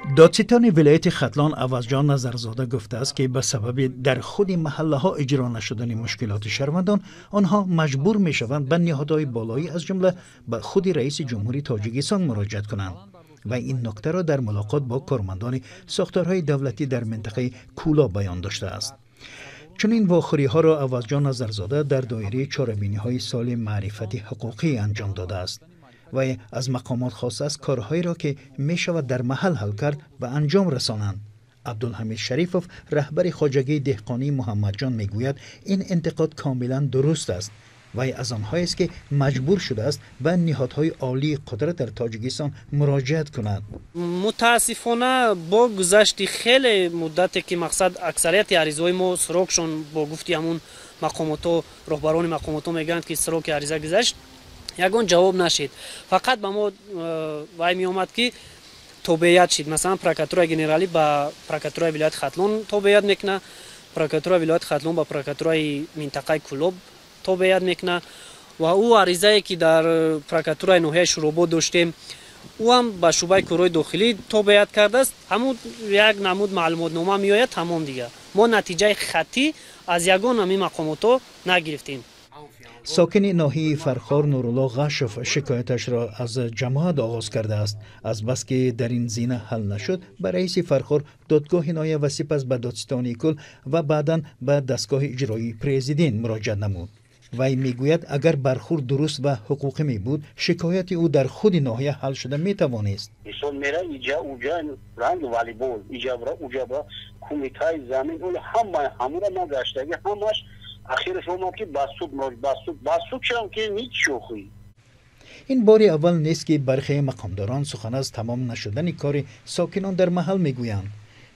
Додситони вилояти Хатлон Авазҷон Назарзода гуфтааст, ки ба сабаби дар худи маҳаллаҳо иҷро нашудани мушкилоти шаҳрвандон, онҳо маҷбур мешаванд ба ниҳодҳои болоӣ, аз ҷумла ба худи раиси ҷумҳури Тоҷикистон муроҷиат кунанд. Ва ин нуктаро дар мулоқот бо кормандони сохторҳои давлатӣ дар минтақаи Кӯлоб баён доштааст. Чунин вохӯриҳоро Авазҷон Назарзода дар доираи чорабиниҳои соли маърифати ҳуқуқӣ анҷом додааст. Вай аз мақомот хостааст, корҳоеро, ки мешавад дар маҳал ҳал кард, ба анҷом расонанд. Абдулҳамид Шарифов, раҳбари хоҷагии деҳқонии Муҳаммадҷон, мегӯяд, ин интиқод комилан дуруст аст. Вай аз онҳоест, ки маҷбур шудааст ба ниҳодҳои олии қудрат дар Тоҷикистон муроҷиат кунад. Мутаассифона, бо гузашти хеле муддате, ки мақсад аксарияти аризаҳои мо срокшон, бо гуфти ҳамун мақомотҳо, роҳбарони мақомотҳо мегӯянд, ки сроки ариза гузашт, ягон ҷавоб нашид. Фақат ба мо вай меомад, ки тобеият шид. Масалан, прокуратураи генералӣ ба прокуратураи вилояти Хатлон тобеият мекунад, прокуратураи вилояти Хатлон ба прокуратураи минтақаи Кӯлоб тобеият мекунад ва ӯ аризае, ки дар прокуратураи ноҳияи Шӯробод доштем, ӯ ҳам ба шӯъбаи корҳои дохилӣ тобеият кардааст. Ҳамун як намуд маълумотнома меояд, тамом. Дигар мо натиҷаи хаттӣ аз ягон ҳамин мақомотҳо нагирифтем. Сокини ноҳияи Фархор Нурулло Ғашов шикояташро аз ҷамоат оғоз кардааст. Азбаски дар ин зина ҳал нашуд, ба раиси Фархор, додгоҳи ноҳия ва сипас ба додситонии кул ва баъдан ба дастгоҳи иҷроии президент муроҷиат намуд. Вай мегӯяд, агар бархурд дуруст ва ҳуқуқӣ мебуд, шикояти ӯ дар худи ноҳия ҳал шуда метавонист. Инсон мера иҷа, уҷа, ранги волейбол, иҷа бра, уҷа бра, кумитаи замин, ҳама ҳамура ман гаштагӣ, ҳамаш ахираш омад, ки ба суд, ба суд, ба суд шам, ки ничо хуй. Ин бори аввал нест, ки бархе мақомдорон сухан аз тамом нашудани кори сокинон дар маҳал мегӯянд.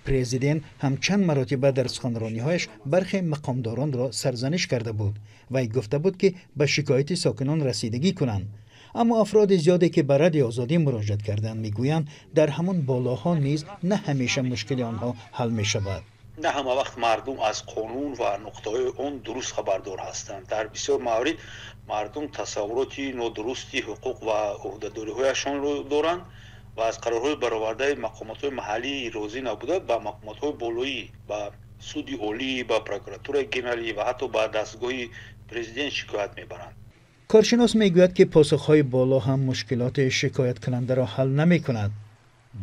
Президент ҳам чанд маротиба дар суханрониҳояш бархе мақомдоронро сарзаниш карда буд. Вай гуфта буд, ки ба шикояти сокинон расидагӣ кунанд. Аммо афроди зиёде, ки ба Радиои Озодӣ муроҷиат карданд, мегӯянд, дар ҳамон болоҳо низ на ҳамеша мушкили онҳо ҳал мешавад. На ҳама вақт мардум аз қонун ва нуқтаҳои он дуруст хабардор ҳастанд. Дар бисёр маврид мардум тасаввуроти нодурусти ҳуқуқ ва ӯҳдадориҳояшонро доранд ва аз қарорҳои баровардаи мақомотҳои маҳаллӣ розӣ набуда, ба мақомотҳои болоӣ, ба суди олӣ, ба прокуратураи генералӣ ва ҳатто ба дастгоҳи президент шикоят мебаранд. Коршинос мегӯяд, ки посухҳои боло ҳам мушкилоти шикояткунандаро ҳал намекунад.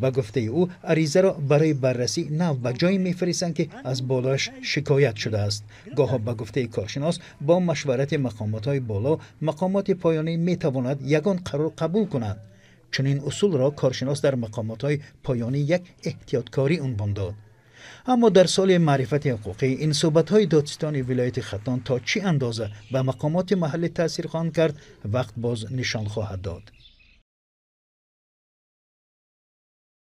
Ба гуфтаи ӯ, аризаро барои баррасӣ нав ба ҷое мефиристанд, ки аз болояш шикоят шудааст. Гоҳо, ба гуфтаи коршинос, бо машварати мақомотҳои боло мақомоти поёнӣ метавонад ягон қарор қабул кунад. Чунин усулро коршинос дар мақомотҳои поёнӣ як эҳтиёткорӣ унвон дод. Аммо дар соли маърифати ҳуқуқӣ ин суҳбатҳои додситони вилояти Хатлон то чӣ андоза ба мақомоти маҳаллӣ таъсир хоҳанд кард, вақт боз нишон хоҳад дод.